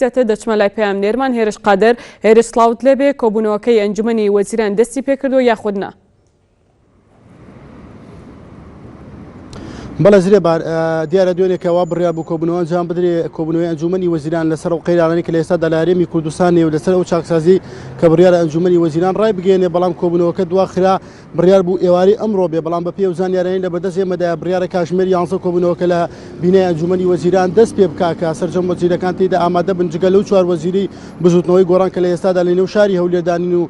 زیاتر دەچمە لای پەیامنێرمان هێرش قادر. هێرش سڵاوت لێبێ، کۆبوونەوەکەی ئەنجومەنی وەزیران دەستی پێکردووە یاخود نا؟ بەڵێ زرێبار، دیارە دوێنێ کە وا بڕیار بوو کۆبوونەوە ئەنجام بدرێ، کۆبوونەوەی ئەنجومەنی وەزیران لەسەر ئەو قەیرانانەی کە لە ئێستادا لە هەرێمی کوردستان و لەسەر ئەو چاکسازی کە بڕیارە ئەنجومەنی وەزیران ڕایبگەیەنێ، بەڵام کۆبوونەوەکە دواخرا. بڕیار بوو ئێوارەی ئەمڕۆ بێ، بەڵام بەپێی ئەو زانیاریانەی لەبەردەست ئێمەدایە بڕیارە کاژمێر یانزە کۆبوونەوەکە لە بینای ئەنجوومەنی وەزیران دەست پێ بکا کە سەرجەم وەزیرەکان تێیدا ئامادە بن جگە لەو چوار وەزیرەی بزووتنەوەی گۆڕان کە لە ئێستادا لە نێو شاری هەولێردانین و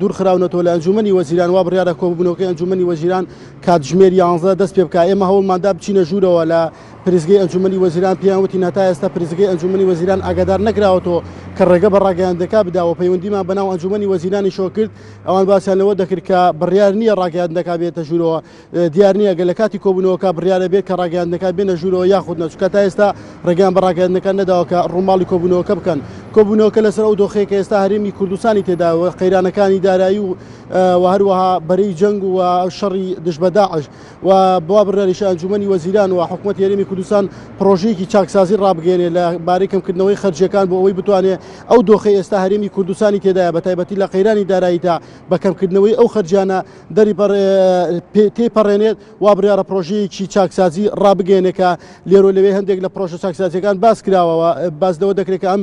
دوور خراونەتەوە لە ئەنجوومەنی وەزیران وا بڕیارە کۆبوونەوەکەی ئەنجوومەنی وەزیران کاتژمێر یانزە دەست پێ بکا ئێمە هەوڵماندا بچینە ژوورەوە لە پرسگەی ئەنجوومەنی وەزیران پێیان وتین هەتا ئێستا پرسگەی ئەنجوومەنی وەزیران ئاگادار نەکراوەتەوە کە ڕێگە بە ڕاگەیاندنەکە بدا و پەیوەندیمان بەناو ئەنجوومەنی وەزیرانیشەوە کرد ئەوان باسیان لەوە دەکرد کە بڕیار نییە ڕاگەیاندنەکە بێتە ژوورەوە، دیار نییە گەر لە کاتی کۆبوونەوەکە بڕیارە بێت کە ڕاگەیاندنەکان بێنە ژوورەوە یاخود نا، چونکە تا ئێستا ڕێگەیان بە ڕاگەیاندنەکان نەداوە کە ڕووماڵی کۆبوونەوەکە بکەن. کۆبوونەوەکە لەسەر ئەو دۆخەیە کە ئێستا هەرێمی کوردستانی تێدایە و قەیرانەکانی دارایی و و هەروەها بەرەی جەنگ و شەڕی دژ بە داعش و بوا بڕیاریشە ئەنجومەنی وەزیران و حکومەتی هەرێمی کوردستان پڕۆژەیەکی چاکسازی ڕابگەیەنێت لە بارەی کەمکردنەوەی خەرجیەکان بۆ ئەوەی بتوانێت ئەو دۆخەی ئێستا هەرێمی کوردستانی تێدایە بە تایبەتی لە قەیرانی داراییدا بە کەمکردنەوەی ئەو خەرجیانە دەری تێیپەڕێنێت وا بڕیارە پڕۆژەیەکی چاکسازی ڕابگەیەنێت کە لێرە لەوێ هەندێک لە پڕۆژە چاکسازیەکان باس کراوەوە باس لەوە دەکرێت کە ئەم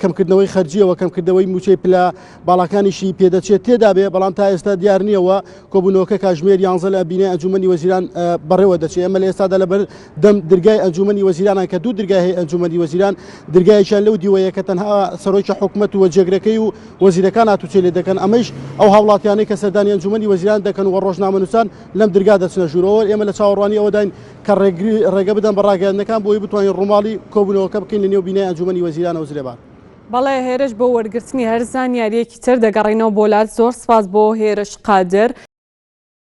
کەمکردنەوەی خەرجیەوە کەمکردنەوەی موچەی پلە باڵاکانیشی پێدەچێت تێدا بێ بەڵام تا ئێستا دیار نییەوە کۆبوونەوەکە کاژمێر یانزە لە بینای ئەنجومەنی وەزیران بەڕێوە دەچێت ئێمە لە ئێستادا لەبەر دەم درگای ئەنجومەنی وەزیرانان کە دوو درگای هەیە ئەنجومەنی وەزیران درگایەکیان لەو دیوەیە کە تەنها سەرۆکی حکومەت و جێگرەکەی و وەزیرەکان هاتوچێ لێ دەکەن ئەمەیش ئەو هاوڵاتیانەی کە سەردانی ئەنجومەنی وەزیران دەکەن و ڕۆژنامەنووسان لەم درگا دەچنە ژوورەوە ئێمە لە چاوەڕوانی ئەوەداین کە ڕێگری ڕێگە بدەن بە ڕاگەیاندنەکان بۆی بتوانین ڕووماڵی کۆبوونەوەکە بکەین لە نێو بینای ئەنجومەنی وەزیرانەوە زرێبار. بەڵێ هێرش بۆ وەرگرتنی هەر زانیاریەکی تر دەگەڕێینەوە بۆ لات زۆر سپاس بۆ هێرش قادر.